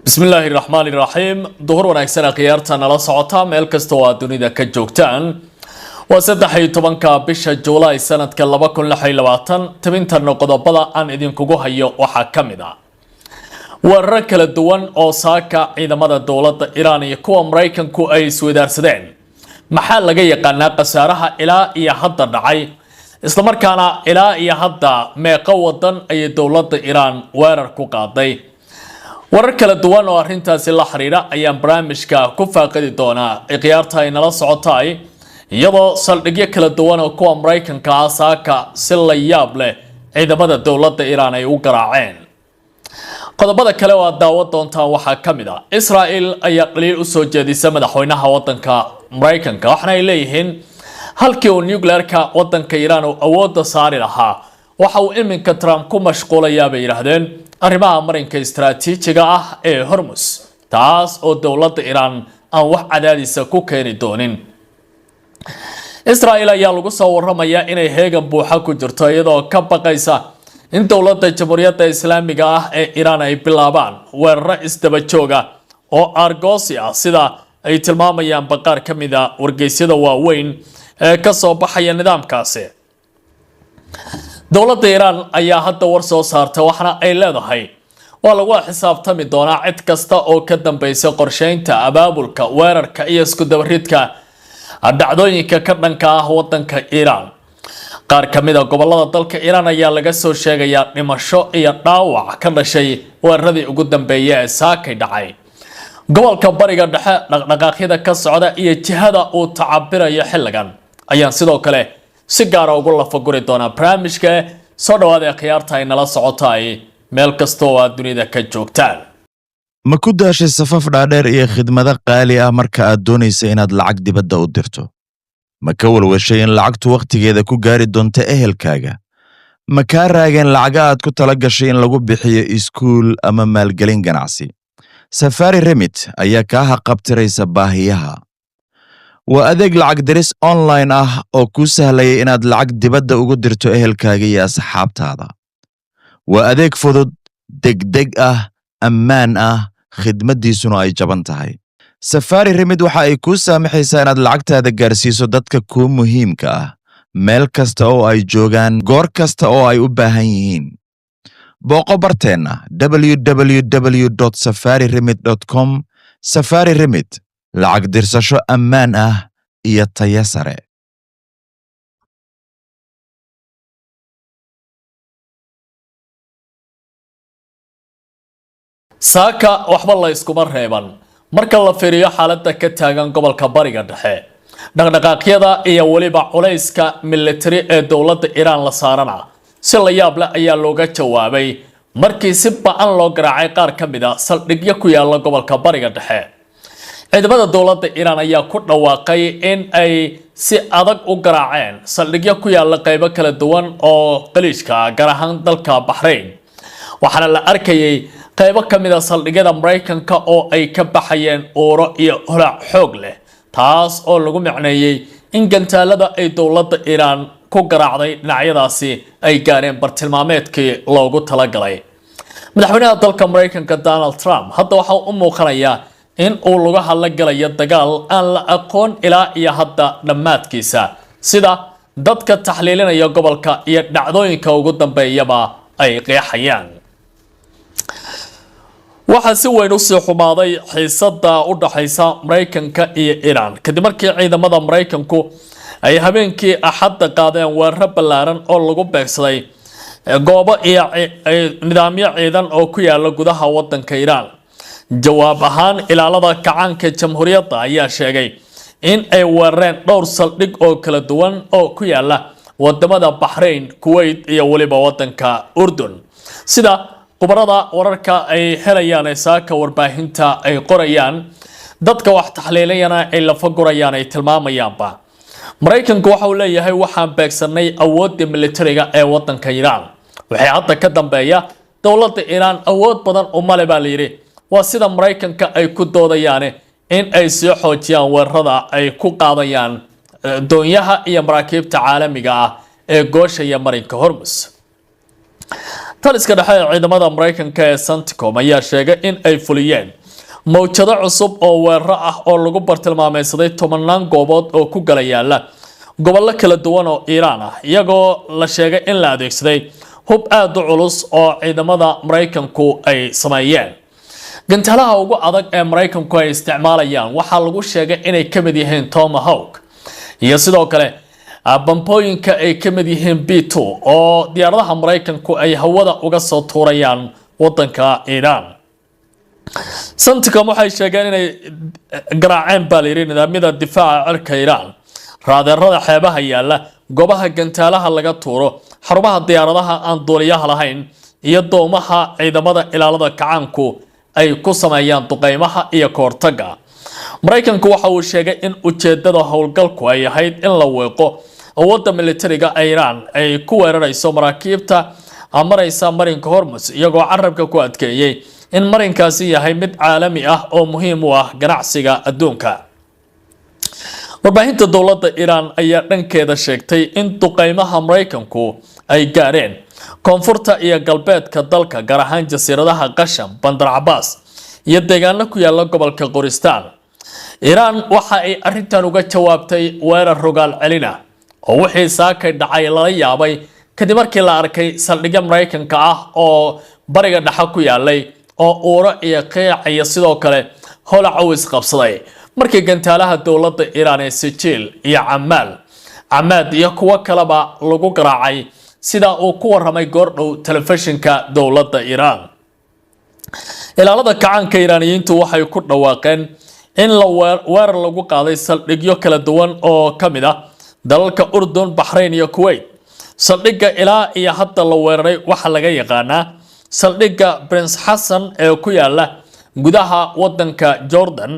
Bismillaahi raxmaani raxiim. Duhur wanaagsan khiyaarta nala socota meel kasta oo aad dunida ka joogtaan. Waa 13-ka bisha Juulaay sanadka 2026. Tabintana qodobada aan idinkugu hayo waxaa ka mid ah weeraro kala duwan oo saaka ciidamada dowladda Iiraan iyo kuwa Maraykanku ay isweydaarsadeen. Maxaa laga yaqaanaa khasaaraha ilaa iyo hadda dhacay, islamarkaana ilaa iyo hadda meeqo wadan ayay dowladda Iiraan weerar ku qaaday? Warar kala duwan oo arrintaasi la xiriira ayaan barnaamijka ku faaqidi doonaa, khiyaarta ay nala socotaay, iyadoo saldhigyo kala duwan oo kuwa Maraykanka ah saaka si la yaab leh ciidamada dowladda Iiraan ay u garaaceen. Qodobada kale oo aad daawan doontaan waxaa ka mid ah Israel ayaa dhaliil usoo jeedisa madaxweynaha wadanka Maraykanka, waxaana ay leeyihiin halkii uu nuclearka wadanka Iiraan uu awoodda saari lahaa, waxa uu iminka Trump ku mashquulayaa, bay yidhaahdeen, arrimaha marinka istaraatiijiga ah ee Hormus, taas oo dowladda Iiraan aan wax cadaadisa ku keeni doonin. Israel ayaa lagu soo waramayaa inay heegan buuxa ku jirto, iyadoo ka baqaysa in dowladda Jamhuuriyadda Islaamiga ah ee Iiraan ay bilaabaan weeraro isdaba jooga oo aargoosi ah, sida ay tilmaamayaan baqaar ka mid a wargeysyada waaweyn ee kasoo baxaya nidaamkaasi. Dowladda Iiraan ayaa hadda war soo saarta, waxaana ay leedahay waa lagu xisaabtami doonaa cid kasta oo ka dambaysa qorsheynta, abaabulka weerarka iyo isku dabaridka dhacdooyinka ka dhanka ah wadanka Iiraan. Qaar ka mid a gobolada dalka Iiraan ayaa laga soo sheegayaa dhimasho iyo dhaawac ka dhashay weeraradii ugu dambeeya ee saakay dhacay. Gobolka Bariga Dhexe dhaqdhaqaaqyada ka socda iyo jihada uu tacabirayo xilligan ayaan sidoo kale si gaara ugu lafaguri doonaa barnaamijka. Soo dhawaada, khiyaarta ay nala socotaay, meel kasta oo aad dunida ka joogtaan. Ma ku daashay safaf dhaadheer iyo khidmado qaali ah marka aad doonaysa inaad lacag dibadda u dirto? Ma ka walwashay in lacagtu wakhtigeeda ku gaari doonto ehelkaaga? Ma kaa raageen lacaga aad ku tala gashay in lagu bixiyo iskuul ama maalgelin ganacsi? Safari Remit ayaa kaa haqabtiraysa baahiyaha. Waa adeeg lacag diris online ah oo kuu sahlaya inaad lacag dibadda ugu dirto ehelkaaga iyo asxaabtaada. Waa adeeg fudud, degdeg ah, ammaan ah, khidmaddiisuna ay jaban tahay. Safari Remit waxa ay kuu saamaxaysaa inaad lacagtaada gaarsiiso dadka kuu muhiimka ah meel kasta oo ay joogaan, goor kasta oo ay u baahan yihiin. Booqo barteenna www safari remit com. Safari Remit, lacag dirsasho ammaan ah iyo tayo sare. Saaka waxba la iskuma reeban marka la fiiriyo xaaladda ka taagan gobolka Bariga Dhexe, dhaqdhaqaaqyada iyo weliba culayska militari ee dowladda Iiraan la saarana. Si la yaab leh ayaa looga jawaabay markii si ba-an loo garaacay qaar ka mid a saldhigyo ku yaala gobolka Bariga Dhexe. Ciidamada dowladda Iiraan ayaa ku dhawaaqay in ay si adag u garaaceen saldhigyo ku yaala qeybo kala duwan oo Qaliijka ah, gaar ahaan dalka Baxrayn, waxaana la arkayay qaybo ka mid a saldhigyada Maraykanka oo ay ka baxayeen uuro iyo holac xoog leh, taas oo lagu micneeyey in gantaalada ay dowladda Iiraan ku garaacday dhinacyadaasi ay gaareen bartilmaameedkii loogu talagalay. Madaxweynaha dalka Maraykanka Donald Trump hadda waxaa u muuqanayaa in uu laga hadla galayo dagaal aan la aqoon ilaa iyo hadda dhammaadkiisa, sida dadka taxliilinaya gobolka iyo dhacdooyinka ugu dambeeyaba ay qeexayaan. Waxaa si weyn usii xumaaday xiisada u dhaxaysa Maraykanka iyo Iiraan kadib markii ciidamada Maraykanku ay habeenkii Axadda qaadeen weeraro ballaaran oo lagu beegsaday goobo iyo nidaamyo ciidan oo ku yaala gudaha wadanka Iiraan. Jawaab ahaan, Ilaalada Kacaanka Jamhuuriyadda ayaa sheegay in ay weerareen dhowr saldhig oo kala duwan oo ku yaala wadamada Baxrayn, Kuwait iyo weliba wadanka Urdun, sida khubarada wararka ay helayaan ee saaka warbaahinta ay qorayaan, dadka wax taxliilayana ay lafa gurayaan ay tilmaamayaanba. Maraykanku waxa uu leeyahay waxaan beegsanay awoodda militariga ee wadanka Iiraan, waxay hadda ka dambeeya dowladda Iiraan awood badan umale, baa layidhi. Waa sida Maraykanka ay ku doodayaane in ay sii xoojiyaan weerarada ay ku qaadayaan doonyaha iyo maraakiibta caalamiga ah ee gooshaya marinka Hormus. Taliska dhexe ee ciidamada Maraykanka ee CENTCOM ayaa sheegay in ay fuliyeen mawjado cusub oo weeraro ah oo lagu bartilmaameysaday tobanaan goobood oo ku gala yaala gobollo kala duwan oo Iiraan ah, iyagoo la sheegay in la adeegsaday hub aada u culus oo ciidamada Maraykanku ay sameeyeen. Gantaalaha ugu adag ee Maraykanku ay isticmaalayaan waxaa lagu sheegay inay ka mid yihiin Tomahawk iyo sidoo kale bambooyinka ay ka mid yihiin B-2 oo diyaaradaha Maraykanku ay hawada uga soo tuurayaan wadanka Iiraan. CENTCOM waxay sheegeen inay garaaceen, baa layidhi, nidaamyada difaaca cirka Iiraan, raadeerada xeebaha yaala, goobaha gantaalaha laga tuuro, xarumaha diyaaradaha aan duuliyaha lahayn iyo doomaha ciidamada ilaalada kacaanku ay ku sameeyaan duqeymaha iyo kahortaga. Maraykanku waxa uu sheegay in ujeedada howlgalku ay ahayd in la weeqo awoodda militariga Iiraan ay ku weerarayso maraakiibta maraysa marinka Hormus, iyagoo carabka ku adkeeyey in marinkaasi yahay mid caalami ah oo muhiim u ah ganacsiga adduunka. Warbaahinta dowladda Iiraan ayaa dhankeeda sheegtay in duqeymaha Maraykanku ay gaareen koonfurta iyo galbeedka dalka, gaar ahaan jasiiradaha Qasham, Bandar Cabaas iyo deegaano ku yaala gobolka Qoristaan. Iiraan waxa ay arrintan uga jawaabtay weerar rogaal celina oo wixii saakay dhacay lala yaabay, kadib markii la arkay saldhigyo Maraykanka ah oo Bariga Dhexe ku yaalay oo uuro iyo qiic iyo sidoo kale holac u isqabsaday markii gantaalaha dowladda Iiraan ee Sijiil iyo Camaal, Camaad iyo kuwo kaleba lagu garaacay, sida uu ku waramay goordhow telefishinka dowladda Iiraan. Ilaalada kacaanka Iiraaniyiintu waxay ku dhawaaqeen in la weerar lagu qaaday saldhigyo kala duwan oo ka mid ah dalalka Urdun, Baxrayn iyo Kuwait. Saldhigga ilaa iyo hadda la weeraray waxaa laga yaqaanaa saldhigga Prince Xasan ee ku yaala gudaha wadanka Jordan,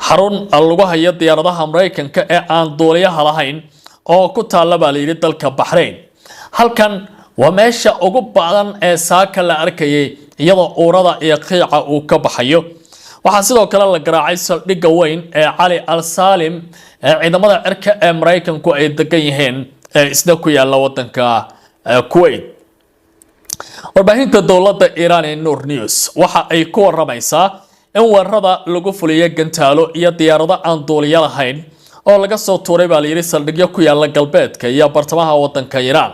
xarun lagu hayo diyaaradaha Maraykanka ee aan duuliyaha lahayn oo ku taalla, baa layidhi, dalka Baxrayn. Halkan waa meesha ugu badan ee saaka la arkayay iyadoo uurada iyo qiica uu ka baxayo. Waxaa sidoo kale la garaacay saldhigga weyn ee Cali Al Saalim ee ciidamada cirka ee Maraykanku ay degan yihiin ee isna ku yaala wadanka Kuwait. Warbaahinta dowladda Iiraan ee Noor News waxa ay ku waramaysaa in weerarada lagu fuliyay gantaalo iyo diyaarado aan duuliyo lahayn oo laga soo tuuray, baa layidhi, saldhigyo ku yaala galbeedka iyo bartamaha wadanka Iiraan.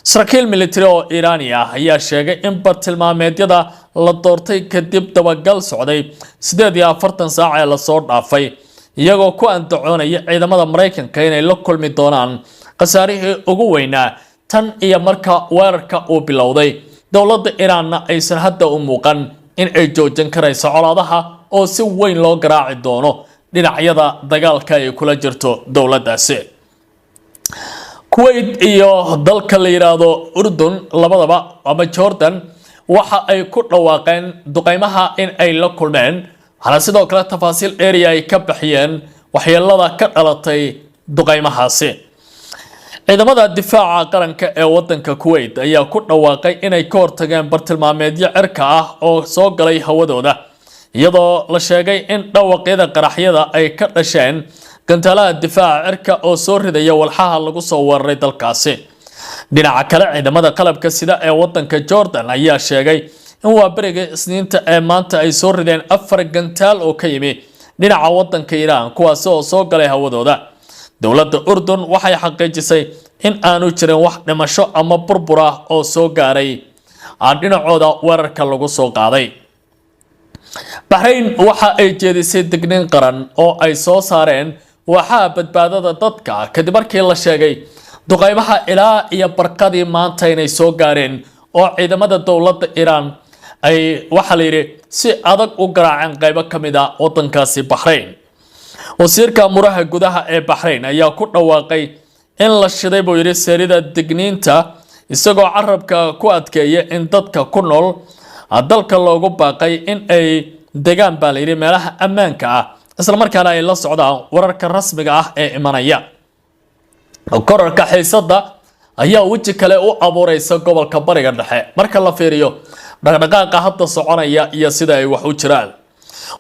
Saraakiil military oo Iiraani ah ayaa sheegay in bartilmaameedyada la doortay kadib dabagal socday 48 saac ee lasoo dhaafay, iyagoo ku andacoonaya ciidamada Maraykanka inay la kulmi doonaan khasaarihii ugu weynaa tan iyo marka weerarka uu bilowday, dowladda Iiraanna aysan hadda u muuqan in ay joojin karayso colaadaha oo si weyn loo garaaci doono dhinacyada dagaalka ay kula jirto dowladdaasi. Kuwait iyo dalka la yidhaahdo Urdun labadaba ama Jordan waxa ay ku dhawaaqeen duqeymaha in ay la kulmeen, waxaana sidoo kale tafaasiil dheeriya ay ka bixiyeen waxyeelada ka dhalatay duqeymahaasi. Ciidamada difaaca qaranka ee wadanka Kuwait ayaa ku dhawaaqay inay ka hortageen bartilmaameedyo cirka ah oo soo galay hawadooda, iyadoo la sheegay in dhawaqyada qaraxyada ay ka dhasheen gantaalaha difaaca cirka oo soo ridaya walxaha lagu soo weeraray dalkaasi. Dhinaca kale, ciidamada qalabka sida ee wadanka Jordan ayaa sheegay in waa beriga Isniinta ee maanta ay soo rideen afar gantaal oo ka yimi dhinaca wadanka Iiraan, kuwaasi oo soo galay hawadooda. Dowladda Urdun waxay xaqiijisay in aanu jirin wax dhimasho ama burbur ah oo soo gaaray dhinacooda weerarka lagu soo qaaday. Baxrayn waxa ay jeedisay digniin qaran oo ay soo saareen waaxaha badbaadada dadka, kadib markii la sheegay duqeymaha ilaa iyo barqadii maanta inay soo gaareen oo ciidamada dowladda Iiraan ay, waxaa la yidhi, si adag u garaaceen qaybo ka mid a wadankaasi Baxrayn. Wasiirka amuraha gudaha ee Baxrayn ayaa ku dhawaaqay in la shiday, buu yidhi, seerida digniinta, isagoo carabka ku adkeeya in dadka ku nool dalka loogu baaqay in ay degaan, baa layidhi, meelaha ammaanka ah, islamarkaana ay la socdaan wararka rasmiga ah ee imanaya. Korarka xiisada ayaa weji kale u abuureysa gobolka Bariga Dhexe marka la fiiriyo dhaqdhaqaaqa hadda soconaya iyo sida ay wax u jiraan.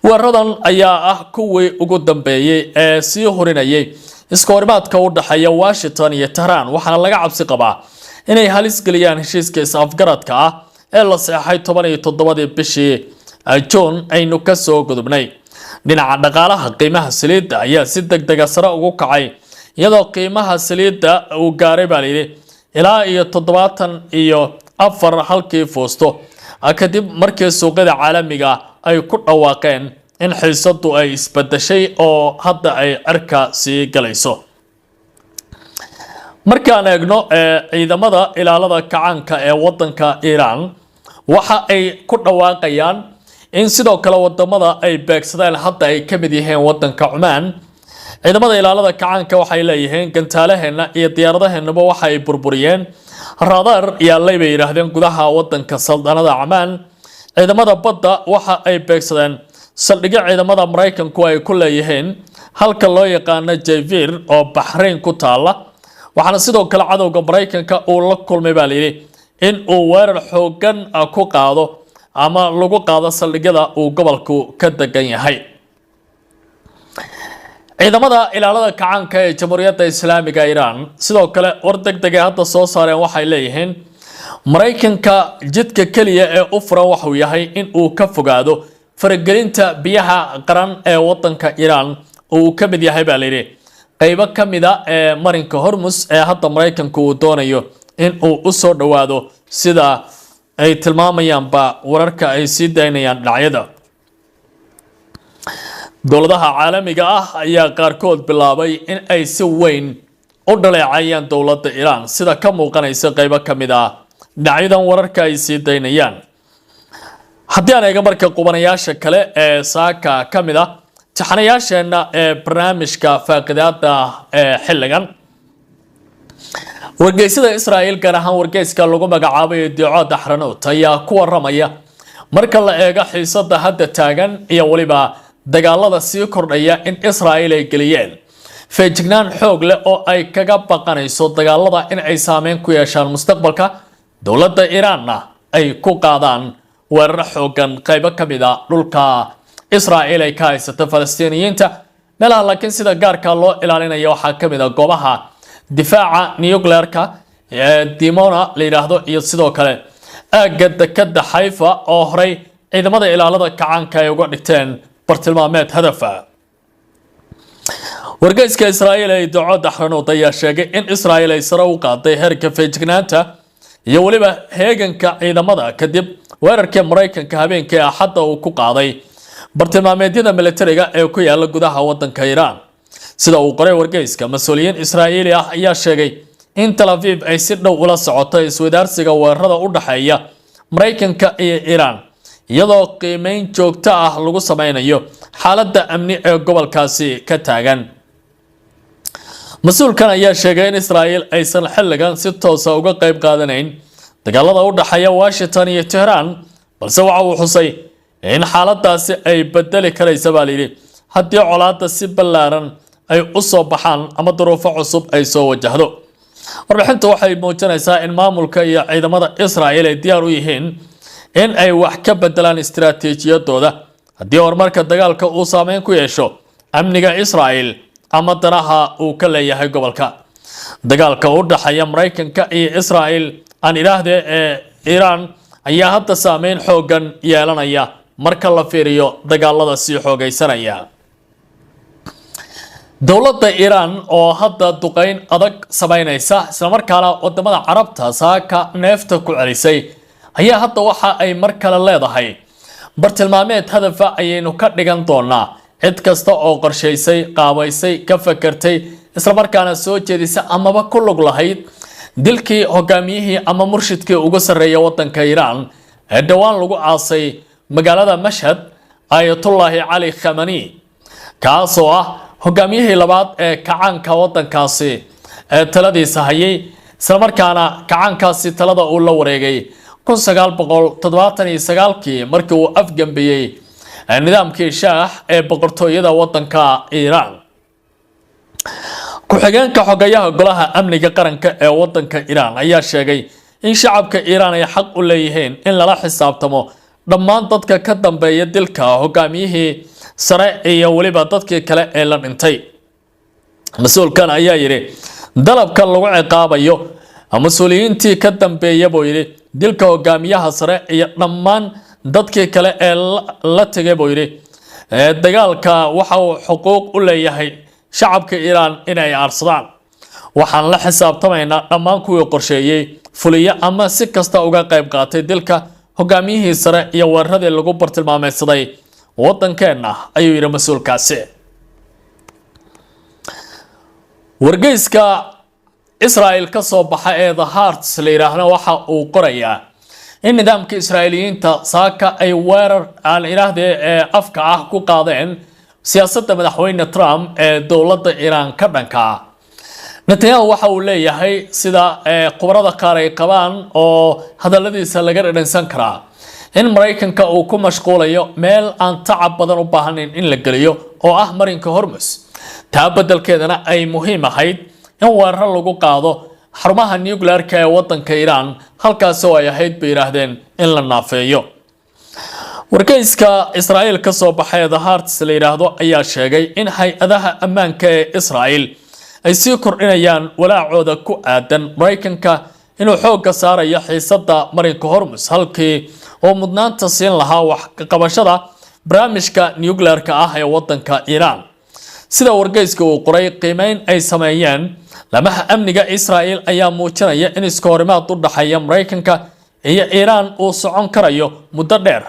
Weeraradan ayaa ah kuwii ugu dambeeyey ee sii hurinayay iska horimaadka u dhexeeya Washington iyo Tehran, waxaana laga cabsi qabaa Inay halis geliyaan heshiiska is-afgaradka ah ee la saxeexay 17-dii bishii Juun aynu kasoo gudubnay. Dhinaca dhaqaalaha, qiimaha saliidda ayaa si degdega sare ugu kacay, iyadoo qiimaha saliidda uu gaaray, baa layidhi, ilaa iyo 74 halkii fuusto, kadib markii suuqyada caalamiga ay ku dhawaaqeen in xiisadu ay isbedeshay oo hadda ay cirka sii galayso. Markaan eegno ciidamada ilaalada kacaanka ee wadanka Iiraan, waxa ay ku dhawaaqayaan in sidoo kale wadamada ay beegsadeen hadda ay ka mid yihiin wadanka Cumaan. Ciidamada ilaalada kacaanka waxay leeyihiin gantaalaheena iyo diyaaradaheenaba waxa ay burburiyeen radar yaallay, bay yidhaahdeen, gudaha wadanka Saldanada Cumaan. Ciidamada badda waxa ay beegsadeen saldhigyo ciidamada Maraykanku ay ku leeyihiin halka loo yaqaano Jayvir oo Baxrayn ku taala. Waxaana sidoo kale cadowga Maraykanka uu la kulmay, baa layidhi, in uu weerar xoogan ku qaado ama lagu qaado saldhigyada uu gobolku ka degan yahay. Ciidamada ilaalada kacaanka ee Jamhuuriyadda Islaamiga Iiraan sidoo kale war deg deg ay hadda soo saareen waxay leeyihiin Maraykanka jidka keliya ee u furan waxuu yahay in uu ka fogaado faragelinta biyaha qaran ee wadanka Iiraan, oo uu ka mid yahay, baa layidhi, qaybo ka mida ee marinka Hormus ee hadda Maraykanku uu doonayo in uu u soo dhowaado, sida ay tilmaamayaanba wararka ay sii daynayaan dhinacyada. Dowladaha caalamiga ah ayaa qaarkood bilaabay in ay si weyn u dhaleecayaan dowladda Iiraan, sida ka muuqanaysa qaybo ka mid ah dhinacyadan wararka ay sii daynayaan. Haddii aan eega marka qubanayaasha kale ee saaka ka mid ah taxanayaasheenna ee barnaamijka faaqidaada ee xilligan, wargeysyada Israa'iil, gaar ahaan wargeyska lagu magacaabay Yediot Ahronot, ayaa ku waramaya marka la eego xiisada hadda taagan iyo weliba dagaalada sii kordhaya in Israa'iil ay geliyeen feejignaan xoog leh oo ay kaga baqanayso dagaalada in ay saameyn ku yeeshaan mustaqbalka dowladda Iiraanna ay ku qaadaan weeraro xoogan qaybo ka mid a dhulka Israa'iil ay ka haysato Falastiiniyiinta. Meelaha laakiin sida gaarka loo ilaalinaya waxaa ka mid a goobaha difaaca nuclearka ee Dimona la yidhaahdo iyo sidoo kale aagga dekada Xayfa oo horey ciidamada ilaalada kacaanka ay uga dhigteen bartilmaameed hadafa. Wargeyska Israa'iil ee Yediot Ahronot ayaa sheegay in Israa'iil ay sare u qaaday heerka feejignaanta iyo weliba heeganka ciidamada kadib weerarkii Maraykanka habeenkii Axadda uu ku qaaday bartilmaameedyada militariga ee ku yaala gudaha wadanka Iiraan. Sida uu qoray wargeyska, mas-uuliyiin Israa'iili ah ayaa sheegay in Tel Aviv ay si dhow ula socoto iswadaarsiga weerarada u dhexeeya Maraykanka iyo Iiraan, iyadoo qiimeyn joogto ah lagu sameynayo xaaladda amni ee gobolkaasi ka taagan. Mas-uulkan ayaa sheegay in Israa'iil aysan xilligan si toosa uga qayb qaadanayn dagaalada u dhexeeya Washington iyo Tehraan, balse waxa uu xusay in xaaladaasi ay bedeli karaysa, baa layidhi, haddii colaadda si ballaaran ay u soo baxaan ama duruufo cusub ay soo wajahdo. Warbixintu waxay muujinaysaa in maamulka iyo ciidamada Israa'iil ay diyaar u yihiin in ay wax ka bedelaan istiraatiijiyadooda haddii horumarka dagaalka uu saameyn ku yeesho amniga Israa'iil ama danaha uu ka leeyahay gobolka. Dagaalka u dhexeeya Maraykanka iyo Israa'iil, aan idhaahdee ee Iiraan, ayaa hadda saameyn xoogan yeelanaya marka la fiiriyo dagaalada sii xoogaysanaya. Dowladda Iiraan oo hadda duqeyn adag samaynaysa, islamarkaana wadamada Carabta saaka neefta ku celisay, ayaa hadda waxa ay mar kale leedahay bartilmaameed hadafa ayaynu ka dhigan doonaa cid kasta oo qorshaysay, qaabaysay, ka fakertay, islamarkaana soo jeedisa amaba ku lug lahayd dilkii hogaamiyihii ama murshidkii ugu sarreeya wadanka Iiraan ee dhowaan lagu aasay magaalada Mashhad, Ayatullaahi Cali Khamani, kaasoo ah hogaamiyihii labaad ee kacaanka wadankaasi ee taladiisa hayay, islamarkaana kacaankaasi talada uu la wareegay 1979-kii markii uu afgambiyey nidaamkii shaah ee boqortooyada wadanka Iiraan. Ku-xigeenka xogayaha golaha amniga qaranka ee wadanka Iiraan ayaa sheegay in shacabka Iiraan ay xaq u leeyihiin in lala xisaabtamo dhammaan dadka ka dambeeya dilka hogaamiyihii sare iyo weliba dadkii kale ee la dhintay. Mas-uulkan ayaa yidhi dalabka lagu ciqaabayo Mas-uuliyiintii ka dambeeya, buu yidhi, dilka hogaamiyaha sare iyo dhammaan dadkii kale ee la tegay, buu yidhi, dagaalka, waxa uu xuquuq u leeyahay shacabka Iiraan inay aarsadaan. Waxaan la xisaabtamaynaa dhammaan kuwii qorsheeyey, fuliye ama si kasta uga qayb qaatay dilka hogaamiyihii sare iyo weeraradii lagu bartilmaameysaday waddankeenna, ayuu yidhi mas-uulkaasi. Wargeyska Israel ka soo baxa ee The Haaretz la yidhaahdo waxa uu qorayaa in nidaamka Israa'iiliyiinta saaka ay weerar aan idhaahdee ee afka ah ku qaadeen siyaasadda Madaxweyne Trump ee dowladda Iiraan ka dhanka ah. Netanyahu waxa uu leeyahay, sida khubarada qaar ay qabaan oo hadaladiisa laga dhadhansan karaa, in Maraykanka uu ku mashquulayo meel aan tacab badan u baahnayn in la geliyo, oo ah marinka Hormus, taa beddelkeedana ay muhiim ahayd in weeraro lagu qaado xarumaha nuclearka ee wadanka Iiraan, halkaasi oo ay ahayd, bay yidhaahdeen, in la naafeeyo. Wargeyska Israa'iil ka soo baxay ee The Haaretz la yidhaahdo ayaa sheegay in hay-adaha ammaanka ee Israa'iil ay sii kordhinayaan walaacooda ku aadan Maraykanka inuu xoogga saarayo xiisadda marinka Hormus halkii oo mudnaanta siin lahaa wax ka qabashada barnaamijka nuclearka ah ee wadanka Iiraan. Sida wargeyska uu qoray, qiimeyn ay sameeyeen lamaha amniga Israa'il ayaa muujinaya in iskahorimaad u dhaxeeya Maraykanka iyo Iiraan uu socon karayo muddo dheer,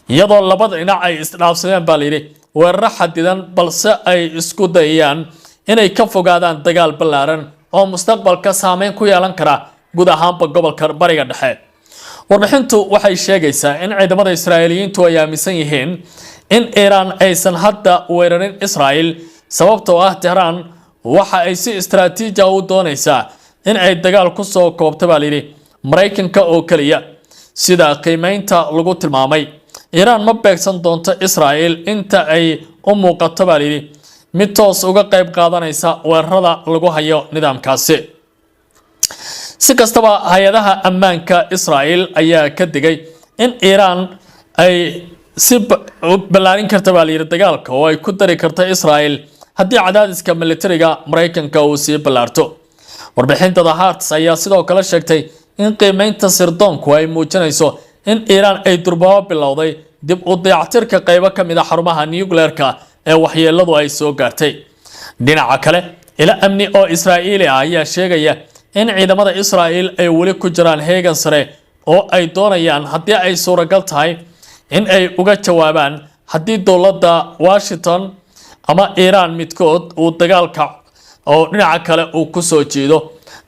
iyadoo labada dhinac ay isdhaafsadeen, baa layidhi, weeraro xadidan, balse ay isku dayayaan inay ka fogaadaan dagaal ballaaran oo mustaqbalka saameyn ku yeelan kara guud ahaanba gobolka Bariga Dhexe. Warbixintu waxay sheegaysaa in ciidamada Israa'iiliyiintu ay aaminsan yihiin in Iiraan aysan hadda weerarin Israa'il, sababtoo ah Tehraan waxa ay si istaraatiiji ah u doonaysaa in ay dagaal ku soo koobto, baa layidhi, Maraykanka oo keliya. Sida qiimeynta lagu tilmaamay, Iiraan ma beegsan doonto Israa'il inta ay u muuqato, baa layidhi, mid toos uga qayb qaadanaysa weerarada lagu hayo nidaamkaasi. Si kastaba, hay-adaha ammaanka Israa'il ayaa ka digay in Iiraan ay si u ballaarin karta, baa layidhi, dagaalka oo ay ku dari karta Israa'il haddii cadaadiska militariga Maraykanka uu sii ballaarto. Warbixinta The Haaretz ayaa sidoo kale sheegtay in qiimeynta sirdoonku ay muujinayso in Iiraan ay durbaba bilowday dib u dayactirka qaybo ka mid a xarumaha nuclearka ee waxyeeladu ay soo gaartay. Dhinaca kale, ilo amni oo Israa'iili ah ayaa sheegaya in ciidamada Israa'iil ay weli ku jiraan heegan sare oo ay doonayaan, haddii ay suuragal tahay, in ay uga jawaabaan haddii dowladda Washington ama Iiraan midkood uu dagaalka oo dhinaca kale uu ku soo jiido,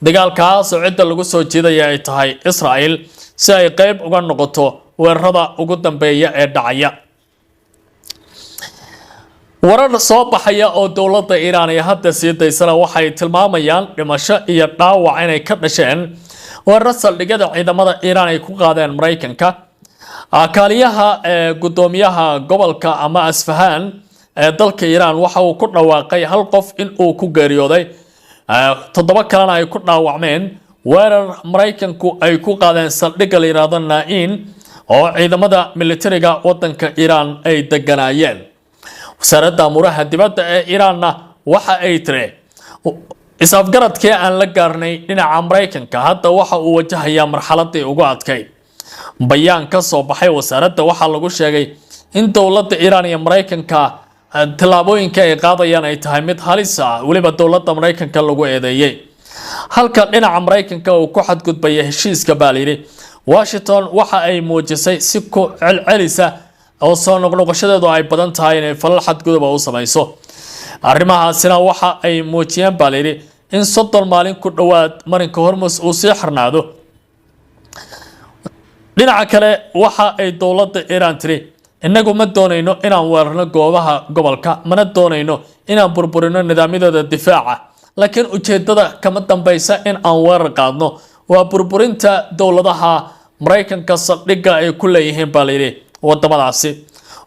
dagaalkaasoo cidda lagu soo jiidaya ay tahay Israa'il, si ay qayb uga noqoto weerarada ugu dambeeya ee dhacaya. Warar soo baxaya oo dowladda Iiraan ay hadda sii daysana waxay tilmaamayaan dhimasho iyo dhaawac inay ka dhasheen weeraro saldhigyada ciidamada Iiraan ay ku qaadeen Maraykanka. Kaaliyaha ee guddoomiyaha gobolka ama Asfahaan ee dalka Iiraan waxa uu ku dhawaaqay hal qof in uu ku geeriyooday, toddoba kalena ay ku dhaawacmeen weerar Maraykanku ay ku qaadeen saldhigga la yidhaahdo Naa-in oo ciidamada militariga wadanka Iiraan ay deganaayeen. Wasaaradda amuuraha dibadda ee Iiraanna waxa ay tiri, is-afgaradkii aan la gaarnay dhinaca Maraykanka hadda waxa uu wajahayaa marxaladii ugu adkayd. Bayaan ka soo baxay wasaaradda waxaa lagu sheegay in dowladda Iiraan iyo Maraykanka tallaabooyinka ay qaadayaan ay tahay mid halis ah, weliba dowladda Maraykanka lagu eedeeyey, halka dhinaca Maraykanka uu ku xadgudbaya heshiiska, baa layidhi. Washington waxa ay muujisay si ku celcelisa oo soo noqnoqoshadeedu ay badan tahay inay falal xadguduba u samayso. Arrimahaasina waxa ay muujiyeen, baa layidhi, in 30 maalin ku dhowaad marinka Hormus uu sii xirnaado. Dhinaca kale, waxa ay dowladda Iiraan tiri, innagu ma doonayno inaan weerarno goobaha gobolka, mana doonayno inaan burburino nidaamyadooda difaaca, laakiin ujeedada kama dambaysa in aan weerar qaadno waa burburinta dowladaha Maraykanka saldhigga ay ku leeyihiin, baa layidhi, wadamadaasi.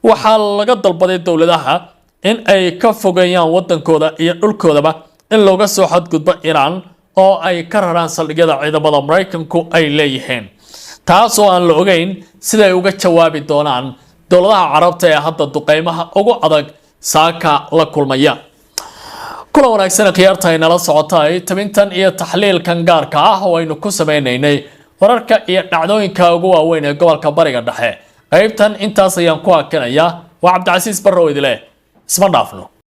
Waxaa laga dalbaday dowladaha in ay ka fogeeyaan wadankooda iyo dhulkoodaba in looga soo xadgudbo Iiraan oo ay ka raraan saldhigyada ciidamada Maraykanku ay leeyihiin, taas oo aan la ogeyn siday uga jawaabi doonaan dowladaha Carabta ee hadda duqeymaha ugu adag saaka la kulmaya. Kulan wanaagsan, khiyaarta ay nala socotay. Tabintan iyo taxliilkan gaarka ah oo aynu ku sameynaynay wararka iyo dhacdooyinka ugu waaweyn ee gobolka Bariga Dhexe, qaybtan intaas ayaan ku hakinayaa. Waa Cabdicasiis Barrow idile, isma dhaafno.